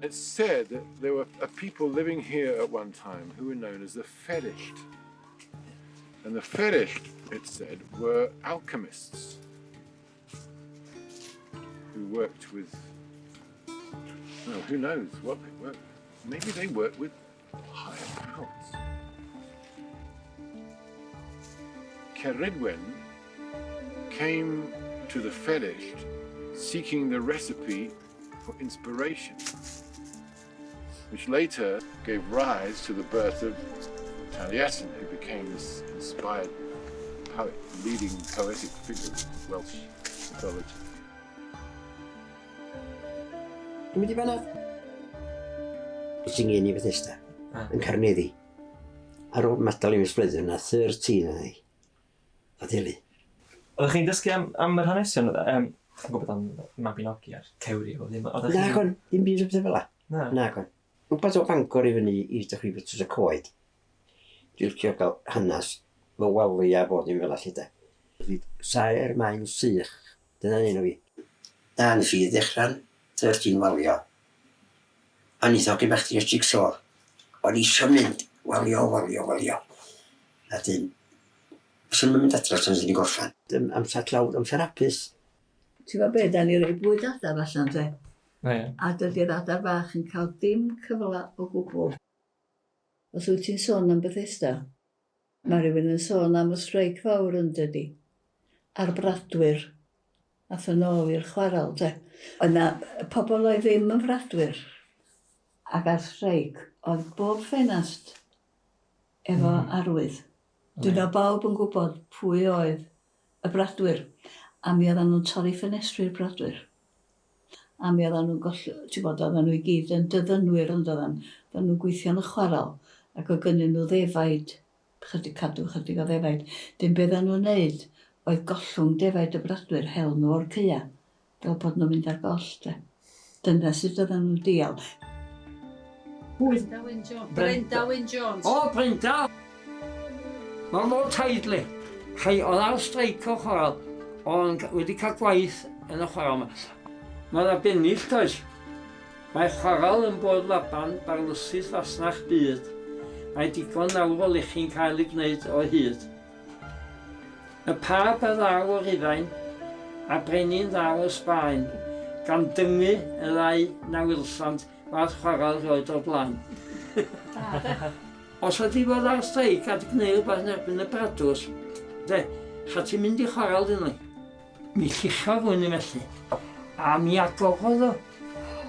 It's said that there were a people living here at one time who were known as the Ferellt. And the Ferellt, it said, were alchemists who worked with, well, who knows what they worked with. Maybe they worked with higher powers. Ceridwen came to the Ferellt seeking the recipe for inspiration, which later gave rise to the birth of Taliesin, who became this inspired poet, leading poetic figure of Welsh mythology. Dwi'n mynd i fanna. Nes i'n ngeni Bethesda, yn Carneddi. Ar ôl madal i Miss Blwyddyn, na 13 yna i. A deulu. Oeddech chi'n dysgu am, am yr hanesion? Um, chi'n gwybod am Mabinogi a'r cewri o ddim? Oeddech Na, chi'n gwn, dim byd o bethau fel la. Na. Na, gwn. Rwbath o Bangor i fyny i dechrau betws y coed. Dwi'n licio gael hanes fy walia a bob dim fel 'a 'lly de. Saer maen sych, dyna'n enw i. Na, nes i ddechrau'n 13 walio. O'n i'n hogyn bach trio jig-sô. O'n i isio mynd, walio, walio, walio. A 'dyn, swn i'm yn mynd adra tan 'swn i'n gorffan. Amser tlawd, amser hapus. Ti'n gwybod be, da ni roi bwyd adar allan te. O ie. A dydy'r adar bach yn cael dim cyfle o gwbl. Os wyt ti'n sôn am Bethesda, mae rhywun yn sôn am y streic fawr yn dydi? A'r bradwyr. Ath yn ôl i'r chwarel te. Oedd 'na pobl oedd ddim yn fradwyr ac ar streic oedd bob ffenast efo arwydd. Dyn oedd bawb yn gwybod pwy oedd y bradwyr a mi oeddan nhw'n torri ffenestri'r bradwyr. A mi oeddan nhw'n goll- ti'n gwbod, oeddan nhw i gyd yn dyddynwyr yn doeddan. Oeddan nhw'n gweithio yn y chwarel ac oedd gynnyn nhw ddefaid, chydig, cadw chydig o ddefaid. Dim be oeddan nhw'n neud oedd gollwng defaid y bradwyr, hel nhw o'r caea, fel bod nhw'n mynd ar goll de. Dyna sut oeddan nhw'n dial. Pwy? Brenda Wyn Jones. Brenda Wyn Jones. O, Brenda! Mae mor tidy. Rhai oedd ar streic o'r chwarel, ond wedi cael gwaith yn y chwarel yma. Mae yna bennill, does? Mae chwarel yn bod Laban, barlysydd fasnach byd. Mae digon nawr o lechi'n cael ei gwneud o hyd. Y Pab a ddaw o Rufain, a brenin ddaw o Sbaen, gan dyngu y ddau na welsant fath chwarel rioed o'r blaen. Os oedd 'di bod ar streic a 'di gwneud rhywbeth yn erbyn y bradwrs, de, cha ti'n mynd i chwarel dyn ni. Mi lluchiodd rhywun i felly, a mi agorodd o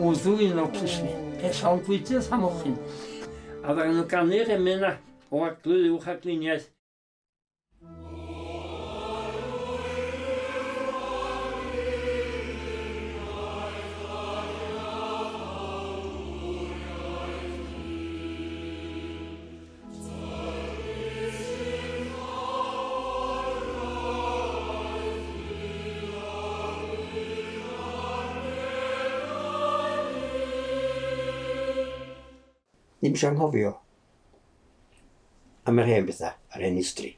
wddw un o'r plismyn, peth llawn gwydr a mochyn. A ddaru nhw ganu'r emyn 'na, o Arglwydd Uwch Arglwyddiaeth. Ddim isio anghofio am yr hen betha, yr hen history.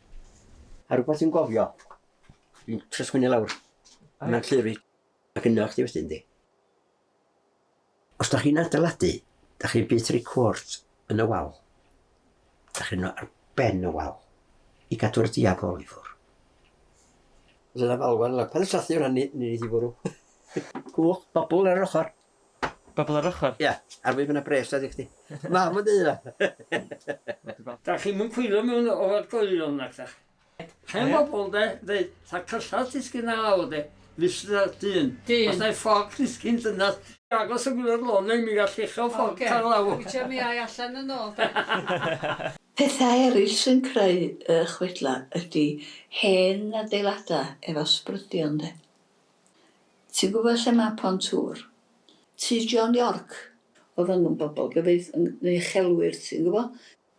A rwbath dwi'n gofio, dwi'n trio sgwennu lawr, ma'n llyfr i, ac yno chdi wedyn di. Os da chi'n adeiladu, da chi'n byth rhoi cwrt yn y wal. Da chi'n ar ben y wal i gadw'r diafol i ffwrdd. Os yna falwan lawr, pan y sathru hwnna, ni, ni i fwrw. Cwch, bobl ar yr ochr. Bobl ar ochr? Ia, arwydd bod 'na bres 'da chdi. Mam yn deud hynna. Da chi'm yn cwylio mewn ofergoelion nac dach? Hen bobl de, ddeud, sa cyllall disgyn ar lawr de, fysa dyn. Dyn. Os na'i fforc disgyn dynas. Agos y gwylod lôn neu mi gall lluchio fforc ar lawr. Oce, mi ai allan yn ôl de. Pethau eraill sy'n creu y chwedlau ydy hen adeiladau efo sbrydion de. Ti'n gwybod lle mae Pont Tŵr? Tŷ John York. Oedden nhw'n bobl gyfeith- neu uchelwyr, ti'n gwybod?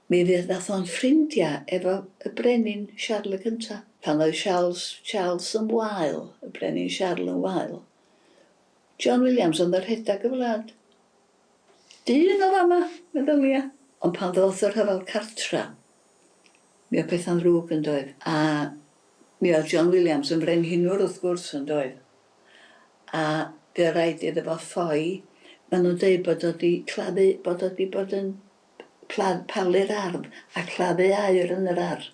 Mi fydd nath o'n ffrindiau efo y brenin Siarl y Cynta. Pan oedd Siarls, Charles yn wael, y brenin Siarl yn wael, John Williams oedd yn rhedeg y wlad. Dyn o fama, meddylia. Ond pan ddoth y rhyfel cartra, mi oedd pethau'n ddrwg yn doedd? A Mi oedd John Williams yn frenhinwr wrth gwrs yn doedd? A fuodd raid iddo fo ffoi. Maen nhw'n dweud bod o 'di claddu, bod o 'di bod yn palu'r ardd a claddu aur yn yr ardd.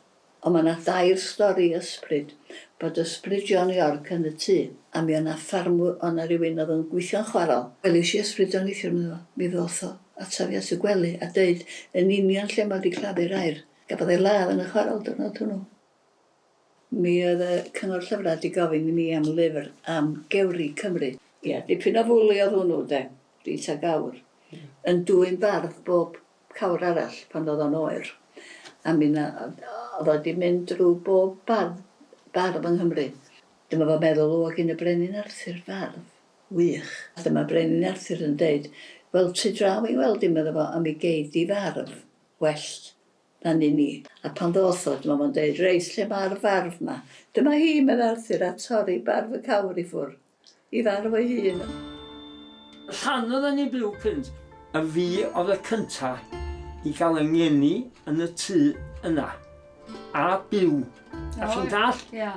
Ond mae 'na dair stori ysbryd, bod ysbryd John York yn y tŷ, a mi o' 'na ffarmwr, o' 'na rywun oedd yn gweithio'n chwarel. Welish i ysbryd o neithiwr, medda fo. Mi ddoth o ata fi at y gwely a deud yn union lle mae o 'di claddu'r aur. Gafodd ei ladd yn y chwarel diwrnod hwnnw. Mi oedd y Cyngor Llyfrau 'di gofyn i mi am lyfr am gewri Cymru. Ia, dipyn o fwli oedd hwnnw de, Rita Gawr, yn dwyn bardd bob cawr arall pan oedd o'n oer. A mi 'na, oedd o 'di mynd drwy bob bardd, bardd yng Nghymru. Dyma fo'n meddwl, o, gin y Brenin Arthur fardd wych. A dyma Brenin Arthur yn deud, wel, tu draw i weld i, medda fo, a mi gei di fardd well na un ni. A pan ddoth o, dyma fo'n deud, reit, lle mae'r farf 'ma? Dyma hi, medda Arthur, a torri barf y cawr i ffwrdd. I farf o'i hun. Llan oedden ni'n byw cynt. A fi oedd y cynta i gael yng ngeni yn y tŷ yna. A byw. A ti'n dallt? Ia.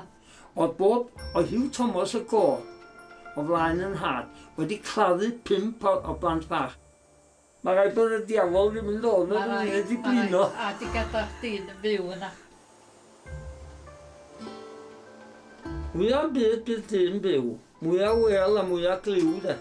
Oedd bob, oedd Hugh Thomas y go o flaen yn nhad wedi claddu pump o, o blant bach. Mae rhaid bod y diafol ddim yn dod na dwi'n wedi blino. A di gadael chdi'n fyw yna. Mwya'n byd bydd dyn byw, mwya wel a mwya glyw de.